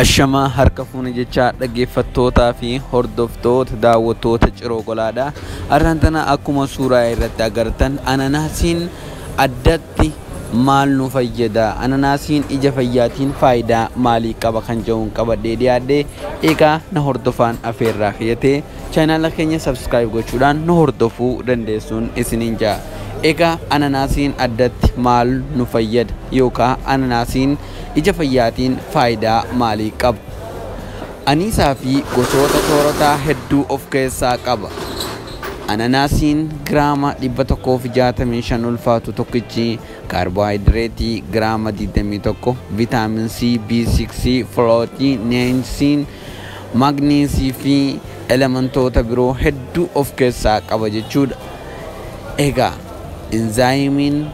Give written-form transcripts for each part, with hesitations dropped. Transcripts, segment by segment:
Ashamaa harka fuune jechaa dhaggeeffattootaa fi hordoftoota daawwattoota Ciroo Golaadha. Har'aan tana akkuma suuraa irratti agartan ananaasiin addatti maal nu fayyada? Ananaasiin ija fayyaatiin faayidaa maalii qaba kan jedhuun qabadhee dhiyaadhe. Egaa na hordofaan afeerraa fayyatee chaanaala keenya subscribe gochuudhaan nu hordofuu dandeessuun isiniin ja'a. Egaa ananaasiin addatti maal nu fayyada yookaan ananaasiin ija fayyaatiin faayidaa maalii qaba? Aniisaa fi gosoota soorataa hedduu of keessaa qaba. Ananaasiin giraama 165 ulfaatu tokkichi kaarboohayidireetii giraama 21, viitaamin C, B6, folootii, neensiin, maagneesii fi elementoota biroo hedduu of keessaa qaba jechuudha. Egaa inzaayimiin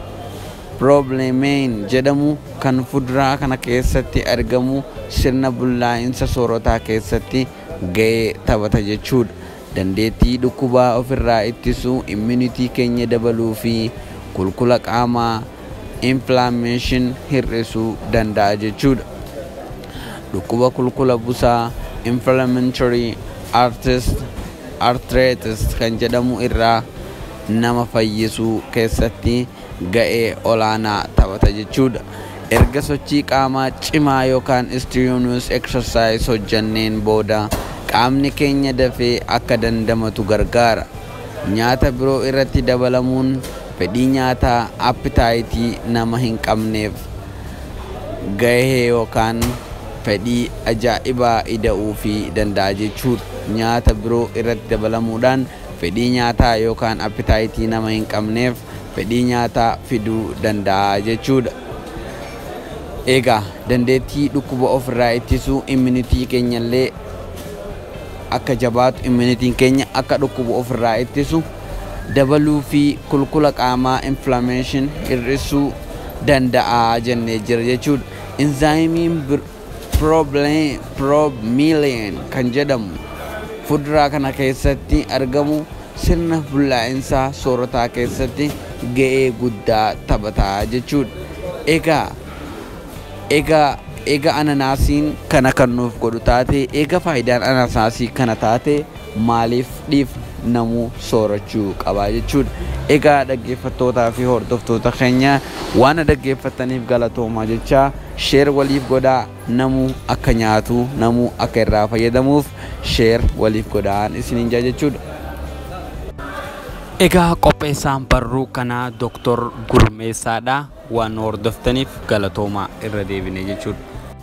piroobileemeen jedhamu kan fuduraa kana keessatti argamu sirna bullaa'insa soorataa keessatti ga'ee taphata jechuudha. Dandeettii dhukkubaa ofirraa ittisuu, immunitii keenya dabaluu fi kulkula qaamaa inflammation hir'isuu danda'a jechuudha. Dhukkuba kulkula busaa inflammatory arthritis kan jedhamu irraa nama fayyisuu keessatti ga'ee olaanaa taphata jechuudha. Erga sochii qaamaa cimaa yookaan strenuous exercise hojjanneen booda qaamni keenya dafee akka dandamatu gargaara. Nyaata biroo irratti dabalamuun fedhii nyaataa appetaayitii nama hin qabneef gahee yookaan fedhii ajaa'ibaa ida'uufii danda'a jechuudha. Nyaata biroo irratti dabalamuudhaan fedhii nyaataa yookaan appetaayitii nama hin qabneef fedhii nyaataa fiduu danda'a jechuudha. Egaa dandeettii dhukkuba ofirraa ittisuu immunitii keenyallee akka jabaatu, immunitiin keenya akka dhukkuba ofirraa ittisu dabaluu fi kulkula qaamaa inflammation hir'isuu danda'a jennee jira jechuudha. Inzaayimiin bromelain kan jedhamu fuduraa kana keessatti argamu sirna bullaa'insaa soorataa keessatti ga'ee guddaa taphata jechuudha. Egaa ananaasiin kana kan nuuf godhu taate, egaa faayidaan ananaasii kana taate maaliif dhiifna? Namuu soorachuu qabaa jechuudha. Egaa dhaggeeffattootaa fi hordoftoota keenya waan dhaggeeffattaniif galatoomaa jechaa share waliif godhaa, namuu akka nyaatu, namuu akka irraa fayyadamuuf share waliif godhaan isiniin jaa jechuudha. Egaa qopheessaan barruu kanaa Dooktor Gurmeessaadha. Waan nu hordoftaniif galatoomaa irra deebine jechuudha.